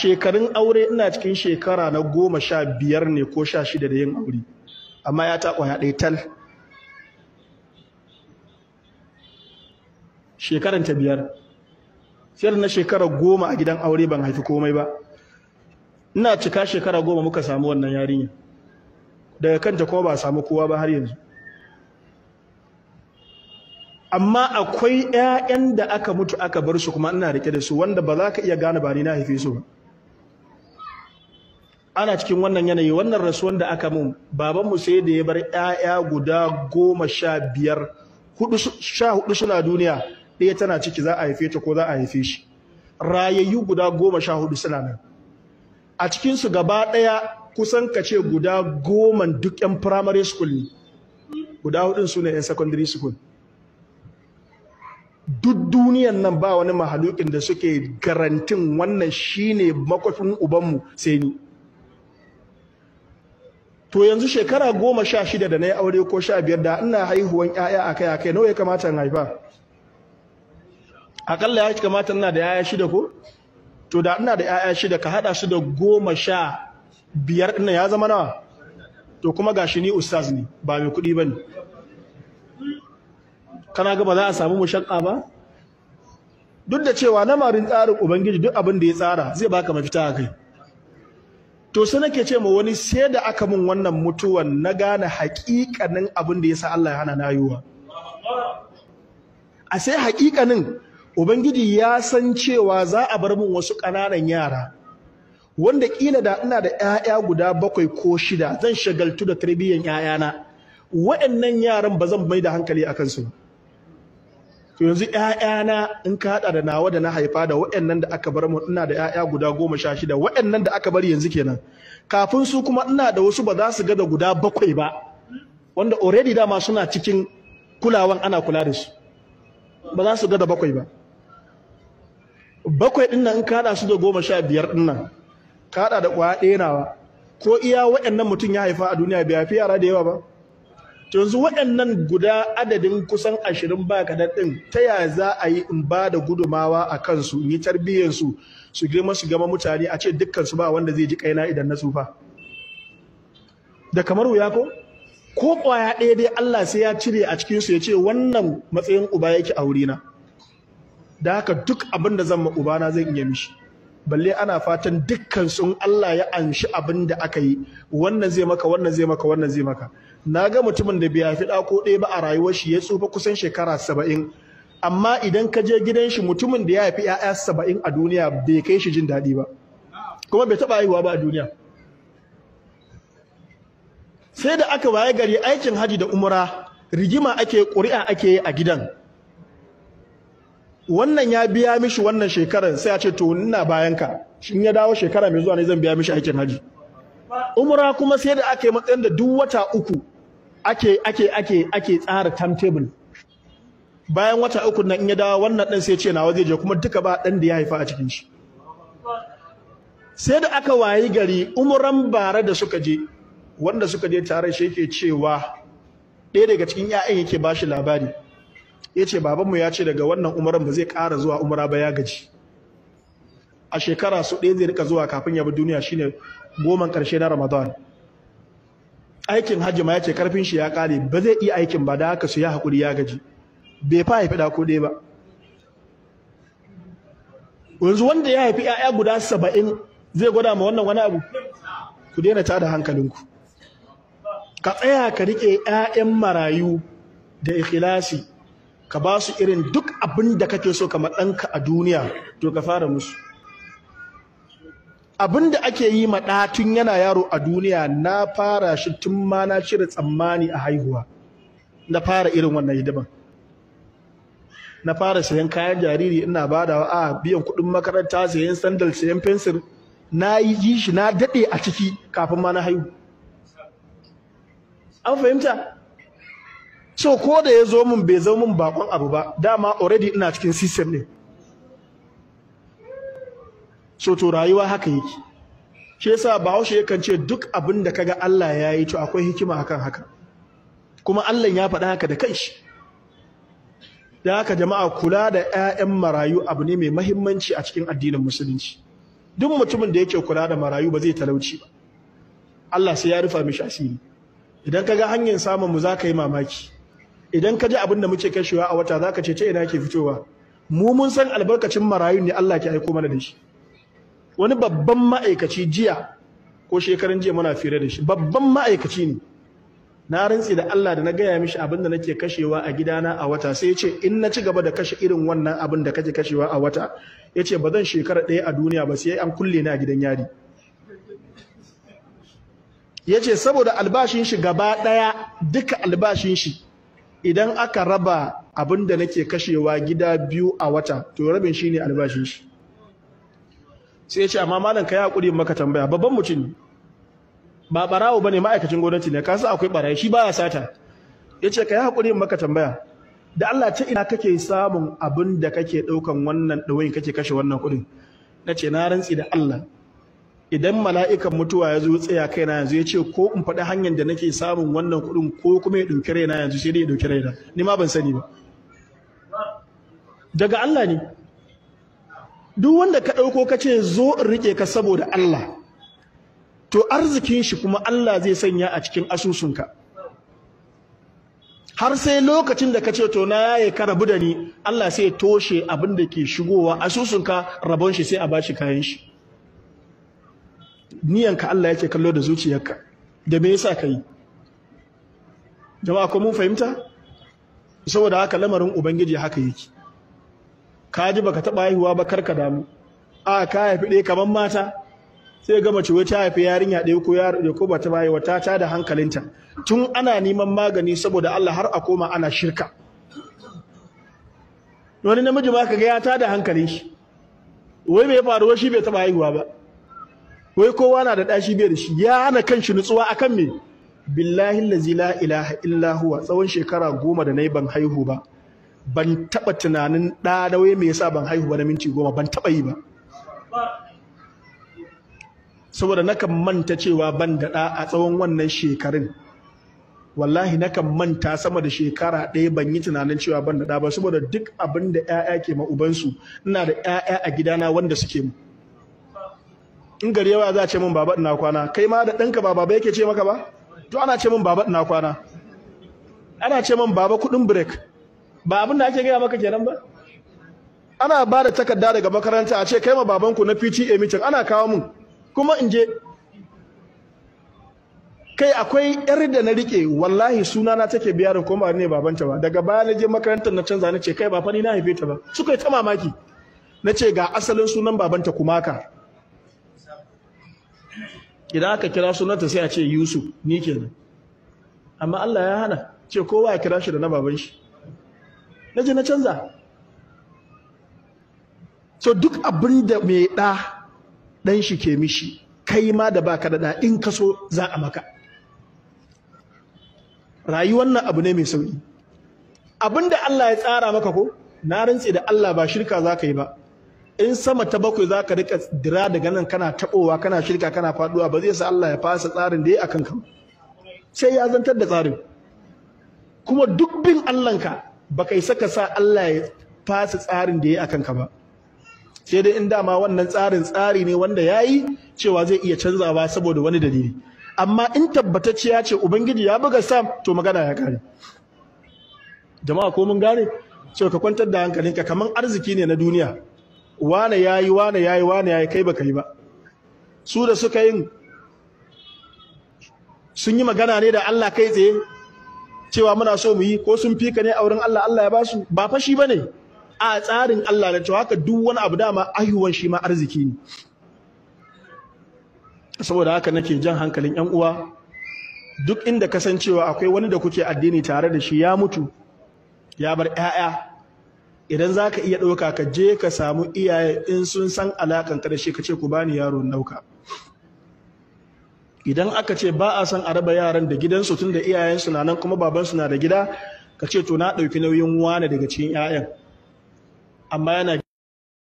shekarun aure ina cikin shekara na 15 ne ko 16 da yin aure, amma ya ta kwaya ɗaya tal. Shekaran ta 5. Sai na shekara 10 a gidan aure ban haifi komai ba. Ina cika shekara 10 muka samu wannan yarinya. Daga kanta kuma ba samu kowa ba har yanzu. Amma akwai ƴaƴan da aka mutu aka bar su kuma ina rike da su, wanda ba za ka iya gane ba ni na haife su ba. Ana cikin wannan yanayi, wannan rasuwan da aka mun, babanmu sai da ya bar ƴaƴa guda 15, 14 suna duniya, ɗaya tana ciki za a haife ta ko za a haife shi. Rayayyu guda 14 suna nan. A cikinsu gaba ɗaya kusan ka ce guda 10 duk ƴan primary school ne, guda 4 su ne ƴan secondary school. Duk duniyan nan ba wani mahalukin da suke garantin wannan shine makwafin ubanmu sai ni. To yanzu shekara 16 da na yi aure ko 15 da ina haihuwan ƴaƴa akai-akai, nawa ya kamata in haifa? Akalla ya kamata ina da ƴaƴa 6 ko? To da ina da ƴaƴa 6 ka haɗa su da 15 ɗin ya zama nawa? To kuma gashi ni ustaz ne, ba mai kuɗi bane. Kana ga ba za a samu mushakka ba? Duk da cewa lamarin tsarin Ubangiji duk abin da ya tsara zai baka mafita a kai. To sai nake ce ma wani, sai da aka mun wannan mutuwan na gane haƙiƙanin abin da yasa Allah ya hana na haihuwa. A sai haƙiƙanin Ubangiji ya san cewa za a bar mun wasu ƙananan yara wanda ƙila da ina da ƴaƴa guda 7 ko 6 zan shagaltu da tarbiyyan ƴaƴana. Waɗannan yaran ba zan mai da hankali a kansu ba. To yanzu ƴaƴana in ka haɗa da nawa da na haifa da waɗannan da aka bar mu, ina da ƴaƴa guda 16, waɗannan da aka bari yanzu kenan. Kafin su kuma ina da wasu ba za su ga da guda 7 ba, wanda already dama suna cikin kulawan, ana kula da su. Ba za su ga da 7 ba. 7 ɗin nan in ka haɗa su da 15 ɗin nan, ka haɗa da ƙwaya ɗaya nawa, ko iya waɗannan mutum ya haifa a duniya bai haifi yara da yawa ba. To yanzu waɗannan guda adadin kusan 20 ba kaɗan ɗin, ta yaya za a yi in ba da gudumawa a kansu, in yi tarbiyyarsu, su girma su gama mutane, a ce dukkansu ba wanda zai ji kaina idan na tsufa? Da kamar wuya ko? Ko ƙwaya ɗaya dai Allah sai ya cire a cikinsu ya ce wannan matsayin uba yake a wurina. Da haka duk abin da zan ma ubana zan iya mishi. Balle ana fatan dukkan sun Allah ya anshi abin da aka yi, wannan zai maka, wannan zai maka, wannan zai maka. Na ga mutumin da bai haifi ɗa ko ɗaya ba a rayuwar shi, ya tsufa kusan shekara 70, amma idan ka je gidan shi mutumin da ya haifi ƴaƴa 70 a duniya bai kai shi jin daɗi ba, kuma bai taɓa haihuwa ba a duniya. Sai da aka waye gari aikin haji da umra rigima ake, ƙuri'a ake yi a gidan. Wannan ya biya mishi wannan shekarar, sai ya ce to ina bayan ka, in ya dawo shekara mai zuwa ne zan biya mishi aikin haji. Umra kuma sai da aka yi matsayin da duk wata 3 ake ake ake ake tsara timetable. Bayan wata 3 nan in ya dawo wannan ɗin sai ya ce nawa zai je, kuma duka ba ɗan da ya haifa a cikin shi. Sai da aka wayi gari umran bara da suka je, wanda suka je tare shi yake cewa ɗaya daga cikin ƴaƴan yake bashi labari, ya ce babanmu ya ce daga wannan umaran ba zai ƙara zuwa umara ba, ya gaji. A shekara su ɗaya zai rika zuwa kafin ya bi duniya, shine 10 ƙarshe na Ramadan. Aikin hajji ma ya ce karfin shi ya ƙare, ba zai iya aikin ba, da haka su ya haƙuri ya gaji. Bai fa haifi ɗa ko ɗaya ba. Yanzu wanda ya haifi ƴaƴa guda 70 zai gwada ma wannan wani abu? Ku daina tada hankalinku. Ka tsaya ka riƙe ƴaƴan marayu da ikhlasi, ka ba su irin duk abin da kake so kamar ɗanka a duniya, to ka fara musu. Abin da ake yi ma ɗa tun yana yaro a duniya, na fara shi tun ma na cire tsammani a haihuwa. Na fara irin wannan hidiman. Na fara sayan kayan jariri ina badawa, a biyan kuɗin makaranta, sayan sandal, sayan fensir. Na yi shi, na daɗe a ciki kafin ma na haihu. An fahimta? So ko da ya zo mun bai zo mun bakon abu ba, dama already ina cikin system ne. So to rayuwa haka yake. Shi yasa Bahaushe yakan ce duk abin da kaga Allah ya yi to akwai hikima akan haka. Kuma Allah ya faɗa haka da kanshi. Da haka jama'a, kula da ƴaƴan marayu abu ne mai muhimmanci a cikin addinin musulunci. Duk mutumin da yake kula da marayu ba zai talauci ba. Allah sai ya rufa mishi asiri. Idan ka ga hanyar samun mu za ka yi mamaki. Idan ka ji abin da muke kashewa a wata za ka ce ta ina ke fitowa. Mu mun san albarkacin marayu ne Allah ke aiko mana da shi. Wani babban ma'aikaci jiya ko shekaran jiya muna fira da shi, babban ma'aikaci ne. Na rantsi da Allah da na gaya mishi abin da nake kashewa a gidana a wata, sai ya ce in na ci gaba da kashe irin wannan abin da kake kashewa a wata, ya ce ba zan shekara ɗaya a duniya ba sai an kulle ni a gidan yari. Ya ce saboda albashin shi gaba ɗaya, duka albashin shi idan aka raba abin da nake kashewa gida biyu a wata, to rabin shi ne albashin shi. Sai ya ce amma malam ka yi haƙuri maka tambaya, babban mutum ne, ba barawo bane, ma'aikacin gwamnati ne, ka san akwai barayi, shi baya sata. Yace ka yi haƙuri maka tambaya, da Allah ta ina kake samun abin da kake ɗaukan wannan ɗawayin kake kashe wannan kuɗin? Nace na rantsi da Allah, idan mala'ikan mutuwa ya zo tsaya kaina yanzu ya ce ko in faɗi hanyar da nake samun wannan kuɗin ko kuma ya ɗauki raina yanzu, sai dai ya ɗauki raina, ni ma ban sani ba. Daga Allah ne. Duk wanda ka ɗauko ka ce zo in riƙe ka saboda Allah, to arzikin shi kuma Allah zai sanya a cikin asusunka. Har sai lokacin da ka ce to na yaye ka rabu da ni, Allah sai ya toshe abin da ke shigowa asusunka, rabon shi sai a bashi kayan shi. Niyanka Allah yake kallo da zuciyarka, da me yasa ka yi. Jama'a ko mun fahimta? Saboda haka lamarin Ubangiji haka yake. Ka ji baka taɓa haihuwa ba, karka damu. A ka haifi ɗaya kamar mata, sai ga mace wai ta haifi yarinya ɗaya ko yaro ɗaya ko bata haihuwa, ta tada hankalinta tun ana neman magani saboda Allah har a koma ana shirka. Wani namiji ma kaga ya tada hankalin shi, wai me ya faru, shi bai taɓa haihuwa ba, wai kowa na da ɗa shi bai da shi, ya hana kanshi nutsuwa akan me? Billahi allazi la ilaha illa huwa, tsawon shekara 10 da nayi ban haihu ba, ban taɓa tunanin ɗa da wai me yasa ban haihu ba na minti 10, ban taɓa yi ba. Saboda nakan manta cewa ban da ɗa a tsawon wannan shekarun. Wallahi nakan manta sama da shekara ɗaya ban yi tunanin cewa ban da ɗa ba, saboda duk abin da ƴaƴa ke ma ubansu, ina da ƴaƴa a gidana wanda suke mu. In gari yawa za a ce min baba ina kwana, kai ma da ɗanka ba baba yake ce maka ba? To ana ce min baba ina kwana, ana ce min baba kuɗin break, ba abin da ake gaya maka kenan ba? Ana ba da takarda daga makaranta a ce kai ma babanku na PTA meeting, ana kawo mun kuma in je. Kai akwai yar da na rike, wallahi sunana take biya da kuma ne babanta ba. Daga baya na je makarantar na canza, na ce kai ba fa ni na haife ta ba. Suka yi ta mamaki. Na ce ga asalin sunan babanta Kumaka. Idan aka kira sunanta sai a ce Yusuf, ni kenan. Amma Allah ya hana, ce kowa ya kira shi da na baban shi. Na je na canza. So duk abin da mai ɗa ɗan shi ke mishi, kai ma da baka da ɗa in ka so za a maka. Rayuwar nan abu ne mai sauƙi. Abin da Allah ya tsara maka ko, na rantse da Allah ba shirka za ka yi ba. In sama ta bakwai za ka riƙa dira daga nan kana taɓowa, kana shirka, kana faɗuwa, ba zai sa Allah ya fasa tsarin da ya akan ka. Sai ya zantar da tsarin. Kuma duk bin Allahnka ba kai saka sa Allah ya fasa tsarin da ya akan ka ba. Sai dai in dama wannan tsarin tsari ne wanda ya yi cewa zai iya canzawa saboda wani dalili. Amma in tabbatacciya ce Ubangiji ya buga sam, to magana ya kare. Jama'a ko mun gane? Cewa ka kwantar da hankalinka, kaman arziki ne na duniya. Wane yayi, wane yayi, wane yayi, kai baka yi ba. Su da suka yin sun yi magana ne da Allah kai tsaye cewa muna so mu yi, ko sun fika ne a wurin Allah, Allah ya basu, ba fashi bane. A tsarin Allah da cewa haka duk wani abu dama ahiwan shi ma arziki ne. Saboda haka nake jan hankalin ƴan uwa, duk inda kasancewa akwai wani da kuke addini tare da shi ya mutu ya bar ƴaƴa, idan zaka iya ɗauka ka je ka samu iyaye in sun san alakan ka da shi, ka ce ku bani yaro nauka. Idan aka ce ba a san a raba yaran da gidansu tunda iyayensu na nan kuma babansu na da gida, ka ce to na ɗauki nauyin wane daga cikin ƴaƴan, amma yana